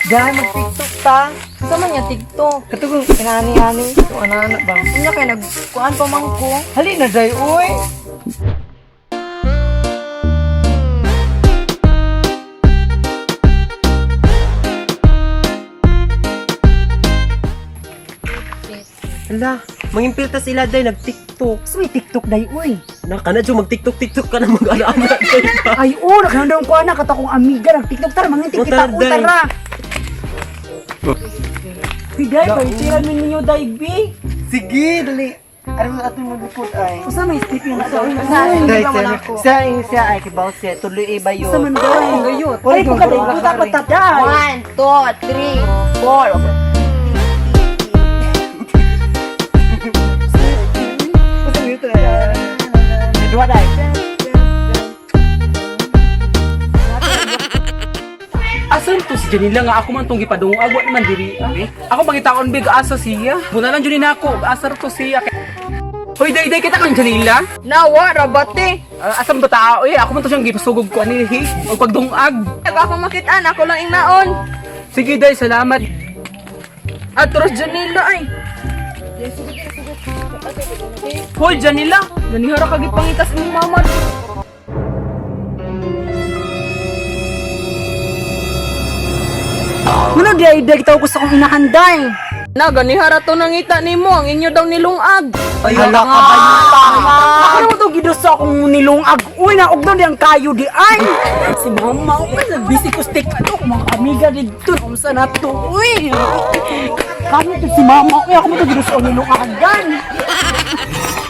Gay, mag-TikTok ta. Sa man niya TikTok. Katugong inani-ani. Ito ana-ana ba? Unya kay nagkuan pa man ko. Hali na day, uy! Hala, mangimpilta sila day nag-TikTok. Sa may TikTok day uy. Naka na dyan, mag-TikTok-TikTok ka na mag-ana-ana day ba? Ay oh, nakahandang ko anak at akong amiga nag TikTok tara mangintik O, kita tara, o day. tara. Uy, day, paitiran ninyo day bi. Sige, dali. Ano ato mo likod ay? Usa may sleeping na sa Day, sa siya ay kibaw siya. Tuloy iba yun. Usa man day. Ay, ko ka day, ko dapat taday. 1, 2, 3, 4. Usa nito ay. Dua day. Asan to si Janila nga ako man tong gipadungag wa naman diri. Ah. Ako pangitaon big asa siya. Muna lang jud ni nako, asa ra to siya. Hoy day day kita kang Janila. Nawa rabate. Ah, asan ba tao eh? Ako man to siyang gipasugog ko ani hi. Og pagdungag. Ag ako makitaan ako lang ingnaon. Sige day, salamat. Atros Janila ay. Hoy Janila, Ganihara ka gipangitas imong mama. Mano day day kita ko sa akong inahanday. Na ganihara to nangita nimo ang inyo daw nilungag. Ay, hala ka ba yun? Ako naman to gido sa akong nilungag. Uy, naugdon diyang kayo di ay. Si mama, uy, nagbisi ko stick ato kung mga amiga dito. Unsa na to, uy. Kamo to si mama, uy, ako mo to gido sa akong nilungagan.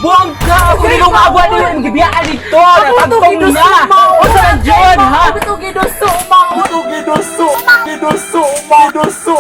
Buang ka! Ako nilungag wa ni gibiyaan dito. Ako to Natagtong gido niya. sa mama. Usa na jud ha? Ako to gido sa mama. Giduso, giduso, giduso.